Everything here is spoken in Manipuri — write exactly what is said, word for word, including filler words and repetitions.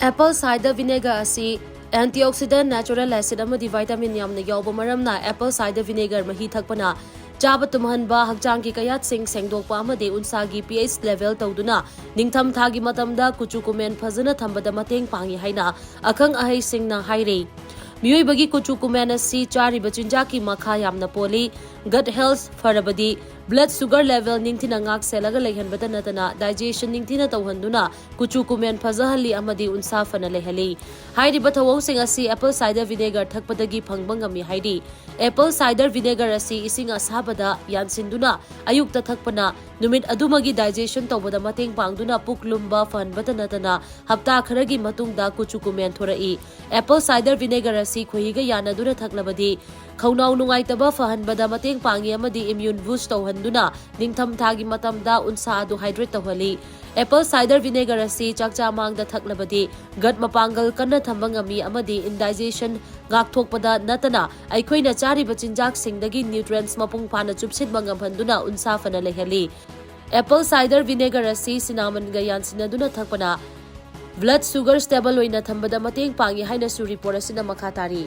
Apple cider vinegar ꯑꯁꯤ antioxidant, natural acid ꯑꯃꯗꯤ vitamin ꯌꯥꯝꯅ ꯌꯥꯎꯕ ꯃꯔꯝꯅ apple cider vinegar ꯃꯍꯤ ꯊꯛꯄꯅ ꯆꯥꯕ ꯇꯨꯝꯍꯟꯕ, ꯍꯛꯆꯥꯡꯒꯤ ꯀꯌꯥꯠꯁꯤꯡ ꯁꯦꯡꯗꯣꯛꯄ ꯑꯃꯗꯤ ꯎꯟꯁꯥꯒꯤ pH level ꯇꯧꯗꯨꯅ ꯅꯤꯡꯊꯝꯊꯥꯒꯤ ꯃꯇꯝꯗ ꯀꯨꯆꯨ ꯀꯨꯃꯦꯟ ꯐꯖꯅ ꯊꯝꯕꯗ ꯃꯇꯦꯡ ꯄꯥꯡꯏ ꯍꯥꯏꯅ ꯑꯈꯪ ꯑꯍꯩꯁꯤꯡꯅ ꯍꯥꯏꯔꯤ꯫ ꯃꯤꯑꯣꯏꯕꯒꯤ ꯀꯨꯆꯨ ꯀꯨꯃꯦꯟ ꯑꯁꯤ ꯆꯥꯔꯤꯕ ꯆꯤꯟꯖꯥꯛꯀꯤ ꯃꯈꯥ ꯌꯥꯝꯅ ꯄꯣꯜꯂꯤ꯫ Gut health ꯐꯔꯕꯗꯤ blood sugar level ꯅꯤꯡꯊꯤꯅ ꯉꯥꯛ ꯁꯦꯜꯂꯒ ꯂꯩꯍꯟꯕꯇ ꯅꯠꯇꯅ digestion ꯅꯤꯡꯊꯤꯅ ꯇꯧꯍꯟꯗꯨꯅ ꯀꯨꯆꯨ ꯀꯨꯃꯦꯟ ꯐꯖꯍꯜꯂꯤ ꯑꯃꯗꯤ ꯎꯟꯁꯥ ꯐꯅ ꯂꯩꯍꯜꯂꯤ꯫ ꯍꯥꯏꯔꯤꯕ ꯊꯧꯑꯣꯡꯁꯤꯡ ꯑꯁꯤ apple cider vinegar ꯊꯛꯄꯗꯒꯤ ꯐꯪꯕ ꯉꯝꯃꯤ ꯍꯥꯏꯔꯤ꯫ Apple cider vinegar ꯑꯁꯤ ꯏꯁꯤꯡ ꯑꯁꯥꯕꯗ ꯌꯥꯟꯁꯤꯟꯗꯨꯅ ꯑꯌꯨꯛꯇ ꯊꯛꯄꯅ ꯅꯨꯃꯤꯠ ꯑꯗꯨꯃꯒꯤ digestion ꯇꯧꯕꯗ ꯃꯇꯦꯡ ꯄꯥꯡꯗꯨꯅ ꯄꯨꯛ ꯂꯨꯝꯕ ꯐꯍꯟꯕꯇ ꯅꯠꯇꯅ ꯍꯞꯇꯥ ꯈꯔꯒꯤ ꯃꯇꯨꯡꯗ ꯀꯨꯆꯨ ꯀꯨꯃꯦꯟ ꯊꯣꯔꯛꯏ꯫ Apple cider vinegar ꯑꯁꯤ ꯈꯣꯏꯍꯤꯒ ꯌꯥꯟꯅꯗꯨꯅ ꯊꯛꯂꯕꯗꯤ ꯈꯧꯅꯥꯎ ꯅꯨꯡꯉꯥꯏꯇꯕ ꯐꯍꯟꯕꯗ ꯃꯇꯦꯡ ꯄꯥꯡꯏ ꯑꯃꯗꯤ immune boost ꯇꯧꯍꯟꯗꯨꯅ ꯅꯤꯡꯊꯝꯊꯥꯒꯤ ꯃꯇꯝꯗ ꯎꯟꯁꯥ ꯑꯗꯨ hydrate ꯇꯧꯍꯜꯂꯤ꯫ Apple cider vinegar ꯑꯁꯤ ꯆꯥꯛꯆꯥ ꯃꯥꯡꯗ ꯊꯛꯂꯕꯗꯤ gut ꯃꯄꯥꯡꯒꯜ ꯀꯟꯅ ꯊꯝꯕ ꯉꯝꯃꯤ ꯑꯃꯗꯤ indigestion ꯉꯥꯛꯊꯣꯛꯄꯗ ꯅꯠꯇꯅ ꯑꯩꯈꯣꯏꯅ ꯆꯥꯔꯤꯕ ꯆꯤꯟꯖꯥꯛꯁꯤꯡꯗꯒꯤ nutrients ꯃꯄꯨꯡ ꯐꯥꯅ ꯆꯨꯞꯁꯤꯟꯕ ꯉꯝꯍꯟꯗꯨꯅ ꯎꯟꯁꯥ ꯐꯅ ꯂꯩꯍꯜꯂꯤ꯫ Apple cider vinegar ꯑꯁꯤ cinnamonꯒ ꯌꯥꯟꯁꯤꯟꯅꯗꯨꯅ ꯊꯛꯄꯅ blood sugar stable ꯑꯣꯏꯅ ꯊꯝꯕꯗ ꯃꯇꯦꯡ ꯄꯥꯡꯏ ꯍꯥꯏꯅꯁꯨ report ꯑꯁꯤꯅ ꯃꯈꯥ ꯇꯥꯔꯤ꯫